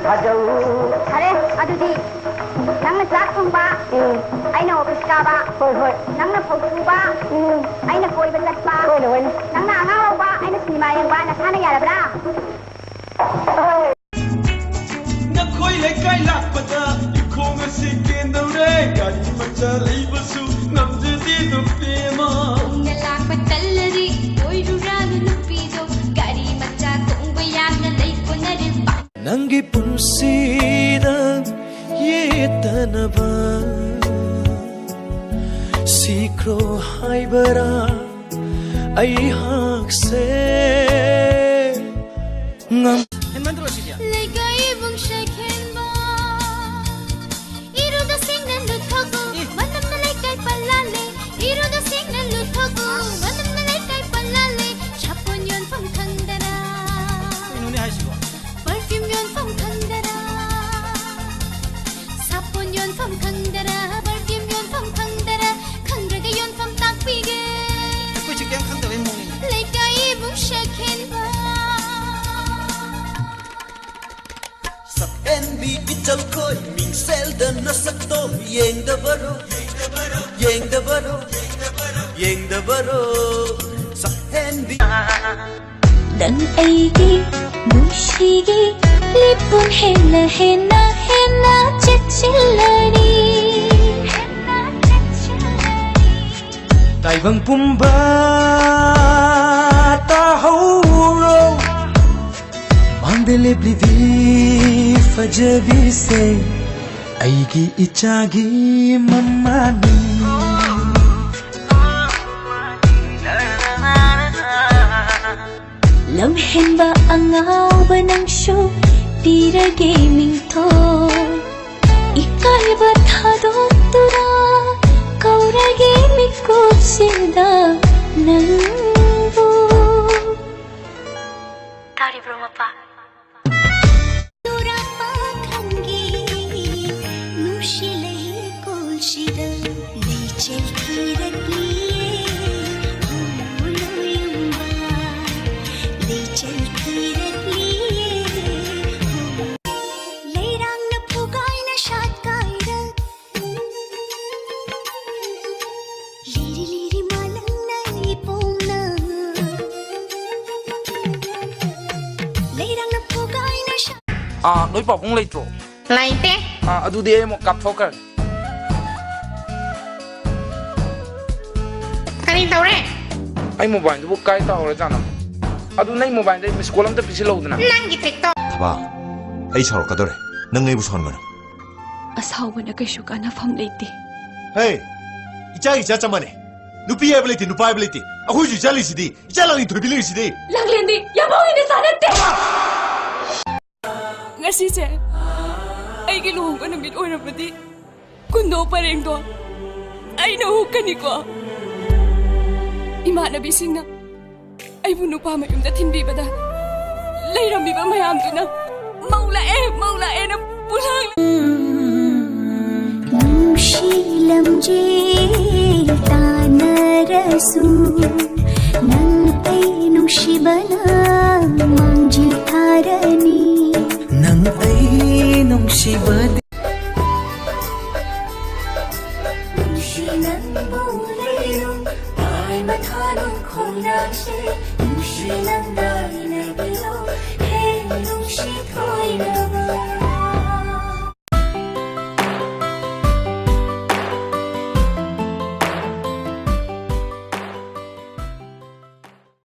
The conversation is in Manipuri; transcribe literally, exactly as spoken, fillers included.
ꯐꯔꯦ, ꯑꯗꯨꯗꯤ ꯅꯪꯅ ꯆꯥꯛ ꯊꯣꯡꯕ, ꯎꯝ꯫ ꯑꯩꯅ ꯑꯣꯐꯤꯁ ꯀꯥꯕ, ꯍꯣꯏ, ꯍꯣꯏ꯫ ꯅꯪꯅ ꯐꯧ ꯁꯨꯕ, ꯎꯝ꯫ ꯑꯩꯅ ꯀꯣꯏꯕ ꯆꯠꯄ, ꯍꯣꯏꯅꯦ, ꯍꯣꯏꯅꯦ꯫ ꯅꯪꯅ ꯑꯉꯥꯡ ꯂꯧꯕ, ꯑꯩꯅ ꯁꯤꯅꯦꯃꯥ ꯌꯦꯡꯕ, ꯅꯁꯥꯅ ꯌꯥꯔꯕ꯭ꯔꯥ? ꯅꯈꯣꯏ ꯂꯩꯀꯥꯏ ꯂꯥꯛꯄꯗ ꯏꯈꯣꯡ ꯑꯁꯤ ꯀꯦꯟꯗꯧꯔꯦ꯫ ꯒꯥꯔꯤ ꯃꯆꯥ ꯂꯩꯕꯁꯨ ꯉꯝꯖꯗꯦ ꯅꯨꯄꯤ ꯑꯃ꯫ ꯈꯣꯡꯅ ꯂꯥꯛꯄ ꯇꯜꯂꯗꯤ ꯑꯣꯏꯔꯨꯔꯥꯅꯨ ꯅꯨꯄꯤꯗꯣ꯫ ꯒꯥꯔꯤ ꯃꯆꯥ ꯇꯣꯡꯕ ꯌꯥꯝꯅ ꯂꯩ ꯀꯣꯟꯅꯔꯦ꯫ ꯅꯪꯒꯤ ꯄꯨꯟꯁꯤꯗ ꯌꯦꯠꯇꯅꯕ ꯁꯤꯈ꯭ꯔꯣ ꯍꯥꯏꯕꯔꯥ ꯑꯩꯍꯥꯛꯁꯦ? ꯉꯝ- ꯍꯦꯟꯃꯟꯗ꯭ꯔꯣ ꯁꯤꯗꯤ? ꯂꯩꯀꯥꯏ ꯏꯕꯨꯡ ꯁꯦꯛꯍꯦꯟꯕ, ꯏꯔꯨꯗ ꯁꯦꯡꯅ ꯂꯨꯊꯣꯛꯎ, ꯃꯅꯝꯅ ꯂꯩꯀꯥꯏ ꯄꯜꯂꯥꯜꯂꯦ꯫ ꯏꯔꯨꯗ ꯁꯦꯡꯅ ꯂꯨꯊꯣꯛꯎ, ꯃꯅꯝꯅ ꯂꯩꯀꯥꯏ ꯄꯜꯂꯥꯜꯂꯦ꯫ ꯁꯥꯄꯣꯟ ꯌꯣꯟꯐꯝ ꯈꯪꯗꯔꯥ? ꯀꯩꯅꯣꯅꯦ ꯍꯥꯏꯁꯤꯕꯣ? ꯄꯔꯐ꯭ꯌꯨꯝ ꯌꯣꯟꯐꯝ ꯈꯪꯗꯔꯥ? ꯁꯥꯄꯣꯟ ꯌꯣꯟꯐꯝ ꯈꯪꯗꯔꯥ? ꯄꯔꯐ꯭ꯌꯨꯝ ꯌꯣꯟꯐꯝ ꯈꯪꯗꯔꯥ? ꯈꯪꯗ꯭ꯔꯒ ꯌꯣꯟꯐꯝ ꯇꯥꯛꯄꯤꯒꯦ꯫ ꯑꯩꯈꯣꯏꯁꯨ ꯀꯩꯝ ꯈꯪꯗꯕꯩ ꯃꯑꯣꯡꯅꯤꯅꯦ꯫ ꯂꯩꯀꯥꯏ ꯏꯕꯨꯡ ꯁꯦꯛꯍꯦꯟꯕ꯫ ꯁꯛꯍꯦꯟꯕꯤ ꯏꯆꯜꯈꯣꯏ ꯃꯤꯡꯁꯦꯜꯗ ꯅꯁꯛꯇꯣ ꯌꯦꯡꯗꯕꯔꯣ? ꯌꯦꯡꯗꯕꯔꯣ? ꯌꯦꯡꯗꯕꯔꯣ? ꯁꯛꯍꯦꯟꯕꯤ꯫ ꯅꯪ ꯑꯩꯒꯤ ꯅꯨꯡꯁꯤꯒꯤ ꯂꯤꯞꯄꯨꯟ ꯍꯦꯟꯅ ꯍꯦꯟꯅ ꯍꯦꯟꯅ ꯆꯦꯠꯁꯤꯜꯂꯔꯤ꯫ ꯇꯥꯏꯕꯪ ꯄꯨꯝꯕ ꯇꯥꯍꯧꯔꯣ꯫ ꯃꯥꯡꯗ ꯂꯦꯞꯂꯤꯕꯤ ꯐꯖꯕꯤꯁꯦ ꯑꯩꯒꯤ ꯏꯆꯥꯒꯤ ꯃꯃꯥꯅꯤ꯫ ꯂꯝꯍꯦꯟꯕ ꯑꯉꯥꯎꯕ ꯅꯪꯁꯨ ꯄꯤꯔꯒꯦ ꯃꯤꯡꯊꯣꯜ꯫ ꯏꯀꯥꯏꯕ ꯊꯥꯗꯣꯛꯇꯨꯅ ꯀꯧꯔꯒꯦ ꯃꯤꯀꯨꯞꯁꯤꯗ ꯅꯪꯕꯨ꯫ ꯇꯥꯔꯤꯕ꯭ꯔꯣ ꯃꯄꯥ? ꯅꯨꯔꯥ ꯄꯥꯈꯪꯒꯤ ꯅꯨꯡꯁꯤ ꯂꯩꯀꯣꯜꯁꯤꯗ ꯂꯩꯆꯤꯜ ꯊꯤꯔꯛꯂꯤꯌꯦ, ꯍꯣ ꯂꯣꯌꯝꯕ, ꯂꯩꯆꯤꯜ ꯊꯤꯔꯛꯂꯤꯌꯦ, ꯍꯣ꯫ ꯑꯥ, ꯅꯣꯏ ꯄꯥꯕꯨꯡ ꯂꯩꯇ꯭ꯔꯣ? ꯂꯩꯇꯦ꯫ ꯑꯥ, ꯑꯗꯨꯗꯤ ꯑꯩ ꯑꯃꯨꯛ ꯀꯥꯞꯊꯣꯛꯈ꯭ꯔꯒꯦ꯫ ꯀꯔꯤ ꯇꯧꯔꯦ? ꯑꯩ ꯃꯣꯕꯥꯏꯜꯗꯨꯕꯨ ꯀꯥꯏ ꯇꯥꯍꯧꯔꯖꯥꯠꯅꯣ? ꯑꯗꯨ ꯅꯪ ꯃꯣꯕꯥꯏꯜꯗ ꯃꯤꯁ ꯀꯣꯜ ꯑꯝꯇ ꯄꯤꯁꯤꯜꯂꯧꯗꯅ꯫ ꯅꯪꯒꯤ ꯇ꯭ꯔꯤꯛꯇꯣ꯫ ꯊꯕꯥ, ꯑꯩ ꯁꯥꯎꯔꯛꯀꯗꯧꯔꯦ꯫ ꯅꯪ ꯑꯩꯕꯨ ꯁꯥꯎꯍꯟꯒꯅꯨ꯫ ꯑꯁꯥꯎꯕꯅ ꯀꯩꯁꯨ ꯀꯥꯟꯅꯐꯝ ꯂꯩꯇꯦ꯫ ꯍꯦ, ꯏꯆꯥꯒꯤ ꯏꯆꯥ ꯆꯞ ꯃꯥꯟꯅꯩ꯫ ꯅꯨꯄꯤ ꯍꯥꯏꯕ ꯂꯩꯇꯦ, ꯅꯨꯄꯥ ꯍꯥꯏꯕ ꯂꯩꯇꯦ꯫ ꯑꯩꯈꯣꯏꯁꯨ ꯏꯆꯥ ꯂꯩꯁꯤꯗꯤ, ꯏꯆꯥ ꯂꯥꯛꯅꯤꯡꯊꯣꯏꯕꯤ ꯂꯩꯔꯤꯁꯤꯗꯤ꯫ ꯂꯥꯡꯂꯦꯟꯗꯤ ꯌꯥꯝꯕꯧꯒꯤ ꯅꯆꯥ ꯅꯠꯇꯦ꯫ ꯉꯁꯤꯁꯦ ꯑꯩꯒꯤ ꯂꯨꯍꯣꯡꯕ ꯅꯨꯃꯤꯠ ꯑꯣꯏꯔꯝꯃꯗꯤ ꯀꯨꯟꯗꯣ ꯄꯔꯦꯡꯗꯣ ꯑꯩꯅ ꯍꯨꯛꯀꯅꯤꯀꯣ꯫ ꯏꯃꯥꯟꯅꯕꯤꯁꯤꯡꯅ ꯑꯩꯕꯨ ꯅꯨꯄꯥ ꯃꯌꯨꯝꯗ ꯊꯤꯟꯕꯤꯕꯗ ꯂꯩꯔꯝꯃꯤꯕ ꯃꯌꯥꯝꯗꯨꯅ "ꯃꯧ ꯂꯥꯛꯑꯦ, ꯃꯧ ꯂꯥꯛꯑꯦꯅ" ꯄꯨꯂꯥꯡ ꯅꯨꯡꯁꯤ ꯂꯝꯖꯦꯜ ꯇꯥꯟꯅꯔꯁꯨ, ꯅꯪ ꯑꯩ ꯅꯨꯡꯁꯤꯕꯅ ꯃꯥꯡꯖꯤꯜ ꯊꯥꯔꯅꯤ꯫ ꯅꯪ ꯑꯩ ꯅꯨꯡꯁꯤꯕꯗꯤ ꯅꯨꯡꯁꯤ ꯅꯪꯕꯨ ꯂꯩꯔꯨꯝ ꯄꯥꯏ ꯃꯊꯥꯅꯨ ꯈꯣꯡꯅꯥꯡꯁꯦ ꯅꯨꯡꯁꯤ ꯅꯪ ꯉꯥꯏꯅꯕꯤꯌꯣ ꯍꯦ ꯅꯨꯡꯁꯤ ꯊꯣꯏꯅ